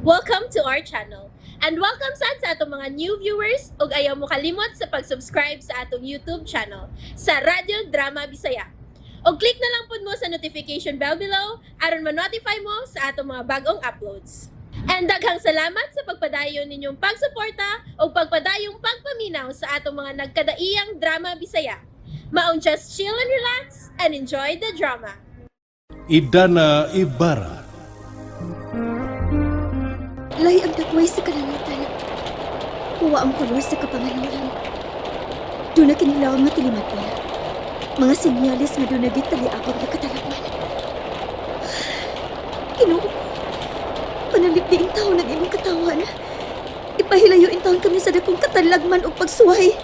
Welcome to our channel. And welcome sad sa atong mga new viewers ug ayaw mo kalimot sa pag-subscribe sa atong YouTube channel sa Radyo Drama Bisaya. Og click na lang pud mo sa notification bell below aron ma-notify mo sa atong mga bagong uploads. And daghang salamat sa pagpadayon ninyong pagsuporta ug pagpadayong pagpaminaw sa atong mga nagkadaiyang drama Bisaya. Maong just chill and relax and enjoy the drama. Idana Ibarra. Lay ang dagway sa kalangitan. Huwa ang kolor sa kapangaluran. Doon na kinilaw nga tilimaton. Mga sinyalis nga doon na gitaliabot na katalagman. Kinoo ko. Panalipdi in taon ang imong katawan. Ipahilayo in taon kami sa dakong katalagman o pagsuway.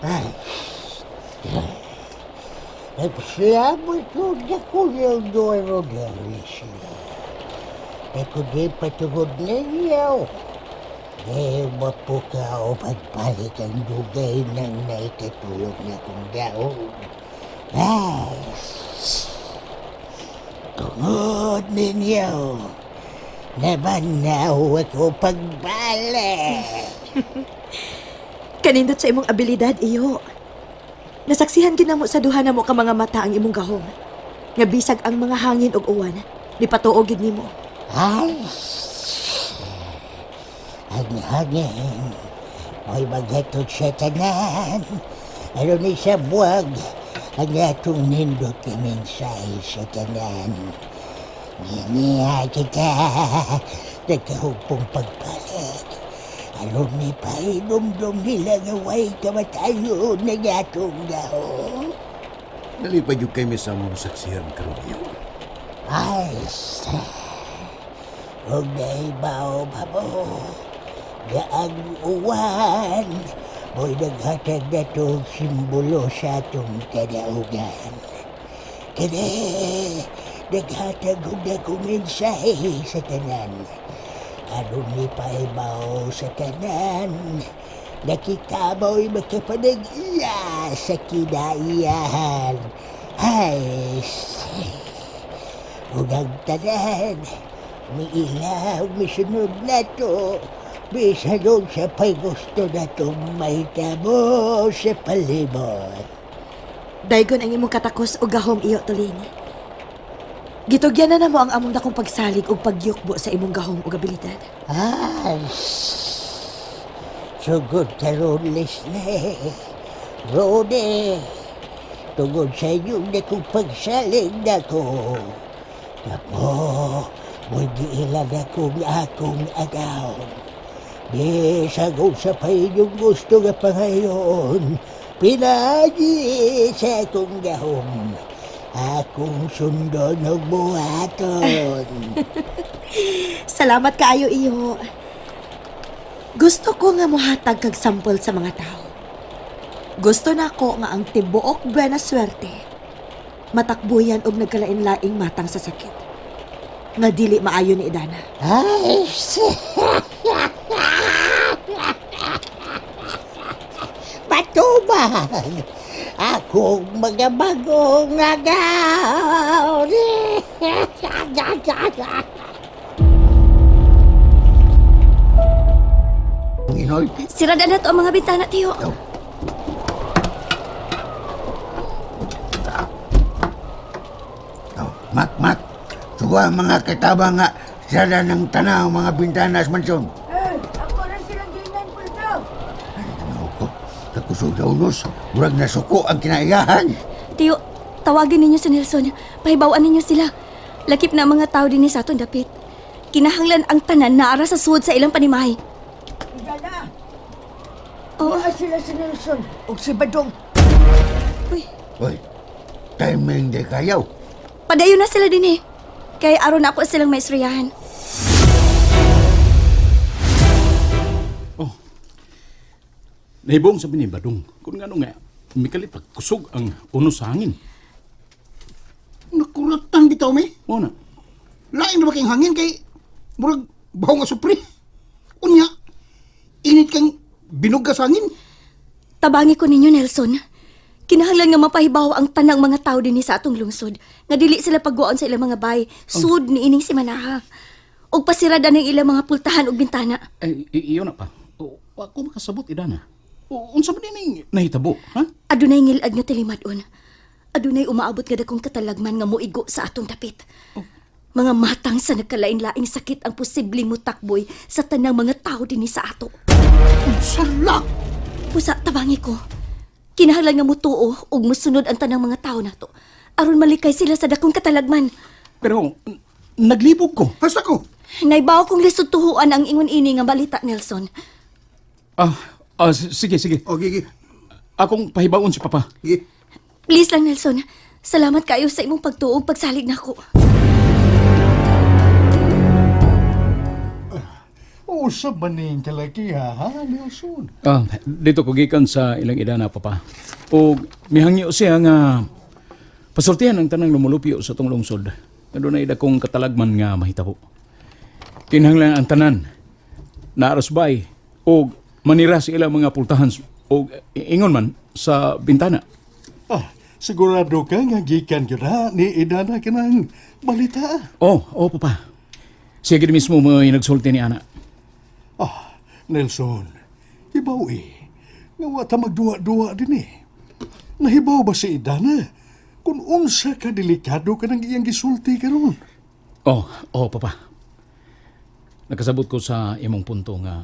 Ay, nagpasalamat ko na kulang doro sila. Ako di patugod ninyo. Di mapukaw pagbalik ang dugay ng naikatulog na kong daon. Ay, tungod ninyo, nabanaw ako pagbalik. Kanindot sa imong abilidad, iyo. Nasaksihan ginamo sa duha namo ka mga mata ang imong gahom. Nga bisag ang mga hangin ug uwan, nipatuo gid nimo. Ay, ang hangin, may maghatod sa tanan. Ano ni sa buwag, ang atong nindot na mensahe sa tanan. Nginiha kita, nagkahupong pagbalik. Aron ni pahinumdum nila nga way kamatayon ng atong gahom. Dali pa yung kay sa mga saksihan karon iyo. Ay, huwag na ibaw pa mo. Gaang uwan, mo'y naghatag na itong simbolo sa atong kadaugan. Kini, naghatag og dakong mensahe sa tanan. Aron ni paibaw sa tanan, nakita mo'y makapanag-iya sa kinaiyahan. Ay, unang tanan, umiilaw, misunod na to. Bisan og sa pa'y gusto na itong mahitabo sa palibot. Daygon ang imong katakos ug gahom iyo, Tulin. Gitugyan na namo ang among dakong pagsalig ug pagyukbo sa imong gahom ug abilidad. Ah, sugod karon, Leslie. Rode, tungod sa inyong dakong pagsalig nako. Kapo, mo'y giilan akong akong agaw. Bisag sa pa inyong gusto nga pangayon, pinaagi sa akong gahom. Akong sundon og buhaton. Salamat kaayo iyo. Gusto ko nga mohatag kag sample sa mga tao. Gusto nako nga ang tibuok buena suerte matakbuyan og nagkalain-laing matang sa sakit. Nga dili maayo ni Idana. Ay, patubang! Akong mga bagong agaw! Inoy, Sirada na to ang mga bintana, Tiyo. oh, mak mak. Suga ang mga kataba nga sara ng tanaw mga bintana sa mansyon. Eh, ako rin silang ginan, Puldo. Ay, tanaw ko. Kakusog sa unos, murag nasuko ang kinaiyahan. Tiyo, tawagin ninyo si Nelson. Pahibawan ninyo sila. Lakip na ang mga tao din sa atong dapit. Kinahanglan ang tanan na ara sa suod sa ilang panimahay. Idana, Oo. naa sila si Nelson ug si Badong. Uy, Hoy, timing di kayaw. padayon na sila din eh. Kaya aron na ako silang maistoryahan. Oh. Nahibong sabi ni Badong, kung ngano nga, mikalit pagkusog ang uno sa hangin. Nakuratan bitaw mi. O na, Lain na ba kayong hangin kay murag baho nga supri. Unya, init kang binog ka sa hangin. Tabangi ko ninyo, Nelson. Kinahanglan nga mapahibaw ang tanang mga tao dinhi sa atong lungsod nga dili sila pagguon sa ilang mga bay, sud ni ining simanaha. Ug pasirada ng ilang mga pultahan ug bintana. Ay, iyon na pa. O, ako makasabot, Idana. O, unsa man ining nahitabo, ha? Adunay ngilad nga tilimadon. Adunay umaabot nga dakong katalagman nga moigo sa atong dapit. Mga matang sa nagkalain-laing sakit ang posibleng mutakboy sa tanang mga tao dinhi sa ato. Unsa lang? Pusa, tabangi ko. Kinahanglan nga mutuo ug musunod ang tanang mga tao nato aron malikay sila sa dakong katalagman. Pero, naglibog ko. Hasta ko. Naibaw kong lisod tuhuan ang ingon ini nga balita, Nelson. Sige, sige. O, gigi. Akong pahibaon si Papa. Gigi. Please lang, Nelson. Salamat kayo sa imong pagtuo ug pagsalig nako. Usa ba ning kalakiha, ha, Nelson? Dito ko gikan sa ilang idana, Papa. O mihangyo siya nga pasultihan ang tanang lumulupyo sa tong lungsod. Nga dunay dakong katalagman nga mahitabo. Kinahanglan ang tanan naarasbay o manira sa ilang mga pultahan o ingon man sa bintana. Ah, sigurado ka nga gikan gyud ha ni Idana kanang balita. Oh, Papa. Siya gid mismo may nagsulti ni ana. Ah, Nelson, hibaw eh. Nga wa ta magduwa-duwa din eh. Nahibaw ba si Idana? Kung unsa ka delikado ka nang iyang gisulti karon. Oh, Papa. Nakasabot ko sa imong punto nga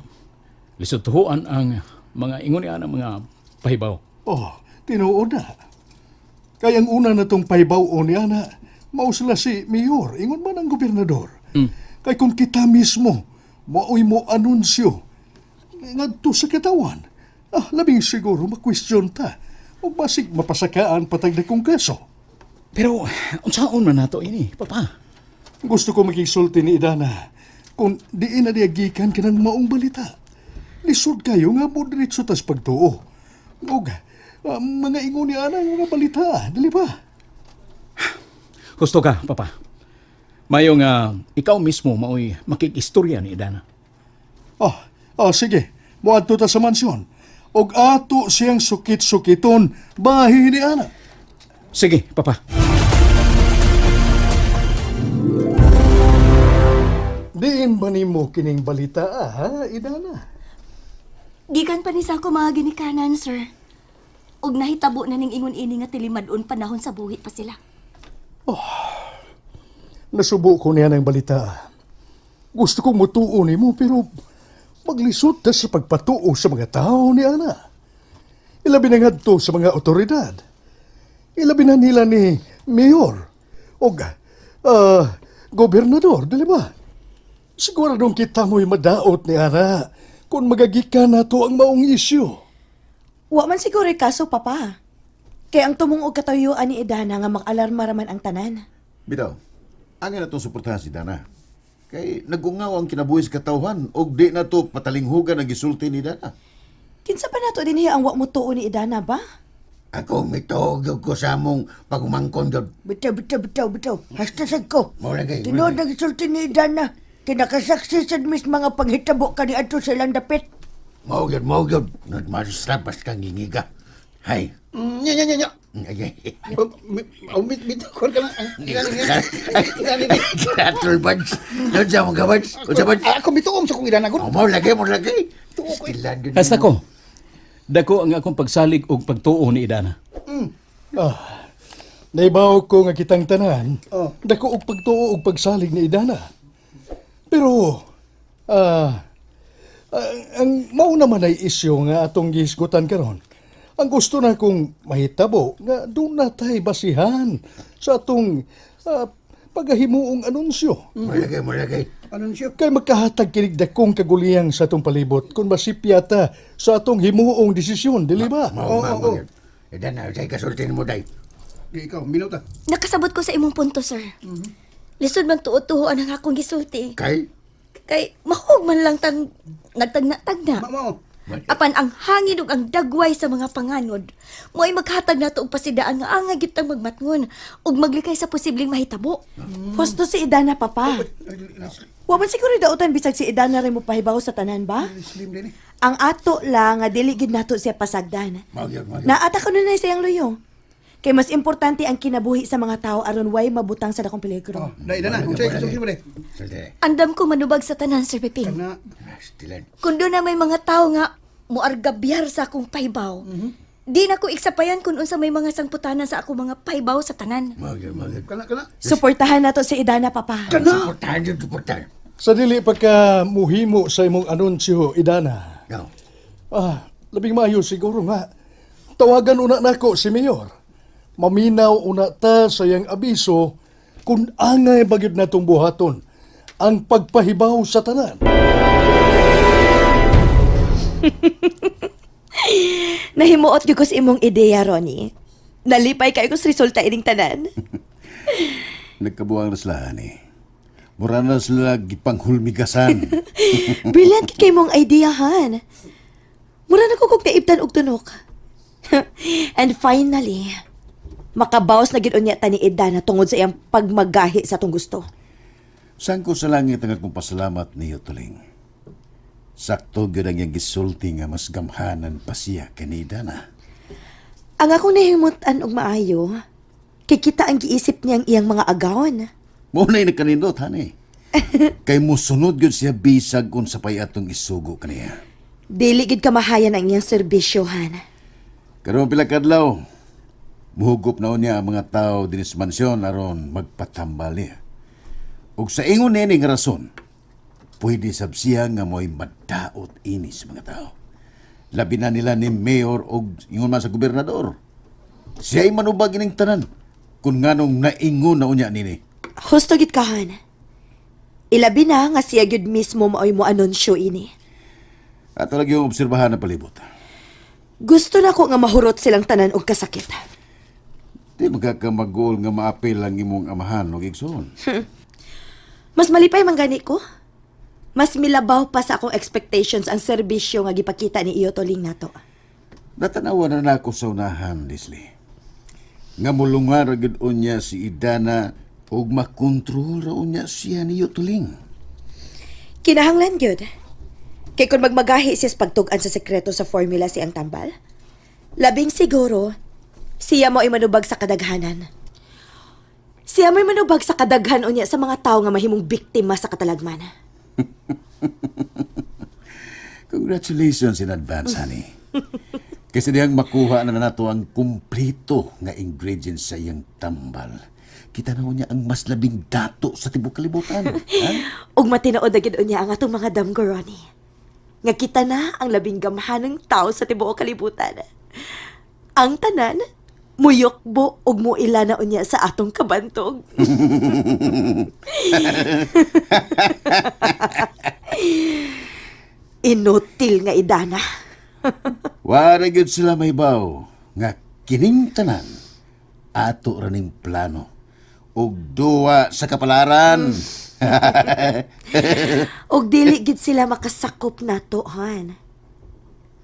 lisod tuhuan ang mga ingon ni ana mga pahibaw. Oh, tinuod na. Kaya ang una na tong pahibaw o ni ana, mao sila si Mayor, ingon man ang gobernador. Kay kung kita mismo, maoy mo anunsyo, ngadto sa katawan, labing siguro makwestiyon ta. O basig mapasakaan patag na kong kaso. Pero unsaon man nato ini, Papa? Gusto ko magigsulti ni Idana kung diin na diagikan kanang maong balita. Lisod kayo nga mo diretso tas pagtuo. Og, mga ingon ni ana ang mga balita, dili ba? Gusto ka, Papa. Mayo nga ikaw mismo maoy makikistorya ni Idana. Sige. Moadto ta sa mansyon. Og ato siyang sukit-sukiton bahi ni ana. Sige, Papa. Diin ba nimo kining balita, ha, Idana? Gikan pa ni sa ako mga ginikanan, sir. Ug nahitabo na ning ingon ini nga tilimadon panahon sa buhi pa sila. Nasubo ko niya ng balita. Gusto kong mutuo nimo pero maglisod ta sa pagpatuo sa mga tao ni Ana. Ilabi na ngadto sa mga otoridad. Ilabi na nila ni Mayor og gobernador, dili ba? Siguradong kita mo'y madaot ni Ana kung magagikan nato ang maong isyu. Wa man siguro kaso, Papa. Kay ang tumong og katayuan ni Idana nga makalarma raman ang tanan. Bitaw, angay na itong suportahan si Dana. Kay nagungaw ang kinabuhi sa katawhan og di na to patalinghugan ang gisulti ni Dana. Kinsa pa nato dinhi ang wa mo tuo ni Idana ba? Ako mituog ko sa among pagumangkon jud. Bitaw, bitaw, bitaw, bitaw. Hasta sad ko. Mao lagi, mao Tinuod lagi. na gisulti ni Idana. Kinakasaksi sad mis mga panghitabo kaniadto sa ilang dapit. Mao gyud, mao gyud. Nagmaslabas kang gingiga. Hay. Nya, nya, nya, nya. Ay, ay. Oh, mi, kuwan ka lang. Gratul buds. Doon sa mga buds. Unsa buds? Ako mituom sa kong idana gud. Oh, mao lagi, mao lagi. Tuo ko, eh. Stilan gyud. Hasta ko. Dako ang akong pagsalig og pagtuo ni Idana. Naibaw ko nga kitang tanan. Oh. Dako og pagtuo og pagsalig ni Idana. Pero ang mao naman ay isyu nga atong gihisgutan karon. Ang gusto na kong mahitabo nga doon na tay basihan sa atong pagahimuong anunsyo. Mao lagi, mao lagi. Anunsyo. Kay magkahatag kinig dakong kaguliyang sa atong palibot kung masipya ta sa atong himuong desisyon, dili ba? Mao Oo, mao oo. gyud. Idana, say kasulti nimo day. Di ikaw, minuta. Nakasabot ko sa imong punto, sir. Lisod man tuo-tuoan ang akong gisulti. Kay Kay mahog man lang tang nagtagna-tagna. Mao. Apan ang hangin ug ang dagway sa mga panganod, mo'y maghatag nato og pasidaan nga angay gyud tang magmatngon ug maglikay sa posibleng mahitabo. Husto si Idana, Papa. Wa man siguro dautan bisag si Idana rin mo pahibaw sa tanan ba? Slim din eh. Ang ato lang nga dili gid nato siya pasagdan. Mao gyud, mao gyud. Naata ko na sa iyang luyo. Kay mas importante ang kinabuhi sa mga tao aron way mabutang sa dakong peligro. Oh, dai na na. Unsay kasulti mo dai? Sulti. Andam ko manubag sa tanan, Sir Peping. Kana Stilan. Kung doon na may mga tao nga muargabyar sa akong paybaw, di na ko iksapayan kung unsa may mga sangputanan sa akong mga paybaw sa tanan. Mao gyud, mao gyud. kana kana. Suportahan nato si Idana, Papa. Suportahan gyud, suportahan. Sa dili pagka muhimo sa imong anunsyo, Idana. No. Ah, labing maayo siguro nga. Tawagan una nako si Mayor. Maminaw una ta sa iyang abiso kung angay bagyod natong buhaton ang pagpahibaw sa tanan. Nahimuot gyud ko sa imong ideya, Ronnie. Nalipay kayo ko sa resulta ining tanan. Nagkabuang na sila, honey. Mura na sila gipanghulmigasan. Brilliant kay mong idea, han. Mura na ko kog naibtan og tunok. And finally, makabawas na gid unya ta ni Idana tungod sa iyang pagmagahi sa atong gusto. Saan ko sa langit ang akong pasalamat niyo, Tuling? Sakto gyud ang iyang gisulti nga mas gamhanan pa siya kanida na. Ang akong nahimutan og maayo, kay kita ang giisip niyang iyang mga agawon. Mao na'y nagkanindot, honey. Kay musunod gyud siya bisag kung sa pay atong isugo kaniya. Dili gid kamahayan ang iyang serbisyo, han. Karon pila kadlaw, muhugop na niya ang mga tao dinis mansyon aron magpatambal niya. Ug sa ingon niini nga rason, pwede sab siya nga mo'y madaot ini sa mga tao. Labi na nila ni mayor og ingon man sa gobernador. Siya'y manubag ining tanan kung nganong naingon na unya nini. Husto gid ka, han. Ilabi na nga siya gyud mismo maoy mo anunsyo ini. Ato lagi yung obserbahan ang palibot. Gusto na ko nga mahurot silang tanan og kasakit. Di magkakamagol nga maapil ang imong amahan og igsoon. Mas malipay man gani ko. Mas milabaw pa sa akong expectations ang serbisyo nga gipakita ni Iyo Toling nato. Natanawa na nako sa unahan, Leslie. Nga mulungan ra gyud unya si Idana ug makontrol ra unya siya niyo tuling. Kinahanglan gyud. Kay kung magmagahi siya sa pagtug-an sa sekreto sa formula si ang tambal, labing siguro siya mo ay manubag sa kadaghanan. Siya mo'y manubag sa kadaghan unya sa mga tao nga mahimong biktima sa katalagman. Congratulations in advance, honey. Kasi diyang makuha na nato ang kumplito nga ingredients sa iyang tambal. Kita na unya ang mas labing dato sa tibok kalibutan. Ha? Ug matinood na gid unya ang atong mga damgo, Ronnie. Nga kita na ang labing gamhanang tao sa tibuok kalibutan. Ang tanan, muyokbo ug muila na unya sa atong kabantog. Inutil nga idana. Wara gyud sila mahibaw nga kining tanan ato ra ning plano ug duwa sa kapalaran. Og dili gid sila makasakop nato, han.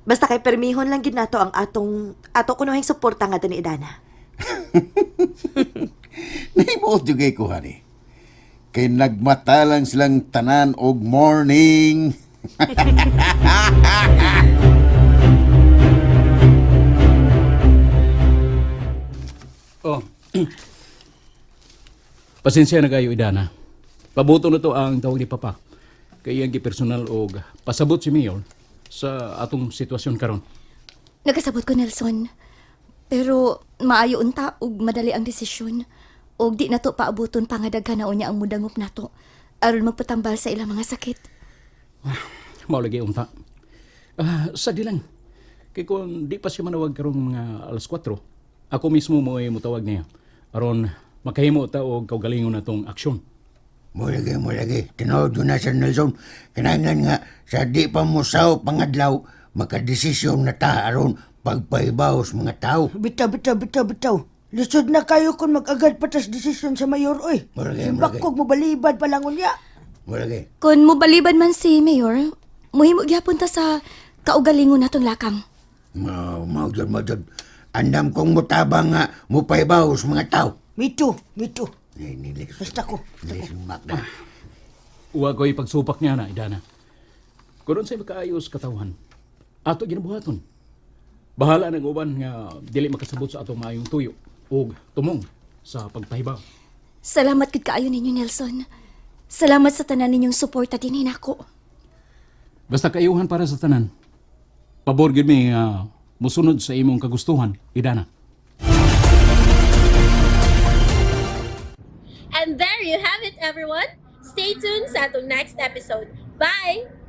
Basta kay permihon lang gid nato ang atong ato kunohing suporta nga ni Idana. Nahimuot yung kay ko, honey. Kay nagmata lang silang tanan og morning. Oh. Pasensya na kayo, Idana. Pabuto na to ang tawag ni Papa. Kay iyang gipersonal og pasabot si Mayor sa atong sitwasyon karon. Nagkasabot ko, Nelson. Pero maayo unta ug madali ang desisyon. Ug di nato paabuton pa nga daghan na unya ang mudangop nato aron magpatambal sa ilang mga sakit. Mao lagi unta. Ah, sa di lang. Kay kung di pa siya manawag karong mga alas 4, ako mismo mo ay mutawag niya. Aron makahimo ta og kaugalingon natong aksyon. Mulagi, mulagi. Tinuod yun na Sir Nelson. Kinahanglan nga, sa di pa mo saw pangadlaw, makadesisyon na ta aron pagpahibaw sa mga tao. Bitaw, bitaw, bitaw, bitaw. Lisod na kayo kung mag-agad patas desisyon sa mayor, oy. Mulagi, mulagi. Bakog mo balibad pa lang unya. Mulagi. Kung mobaliban man si Mayor, muhimo gyapon ta sa Kaugalingon natong lakang. Mao, mao jud, mao jud. Andam kong mutabang nga mupahibaw sa mga tao. Me too, me too. Ay, nilis. Basta ko. Nilis mak na. Uwa ko'y pagsupak niya na, Idana. Kung sa'y makaayos katawhan, ato ginabuhaton. Bahala ng uban nga dili makasabot sa atong maayong tuyo ug tumong sa pagpahibaw. Salamat gid kaayo ninyo, Nelson. Salamat sa tanan ninyong suporta dinhi nako. Basta kaayuhan para sa tanan. Pabor gyud mi nga mosunod sa imong kagustuhan, Idana. And there you have it, everyone. Stay tuned sa atong next episode. Bye!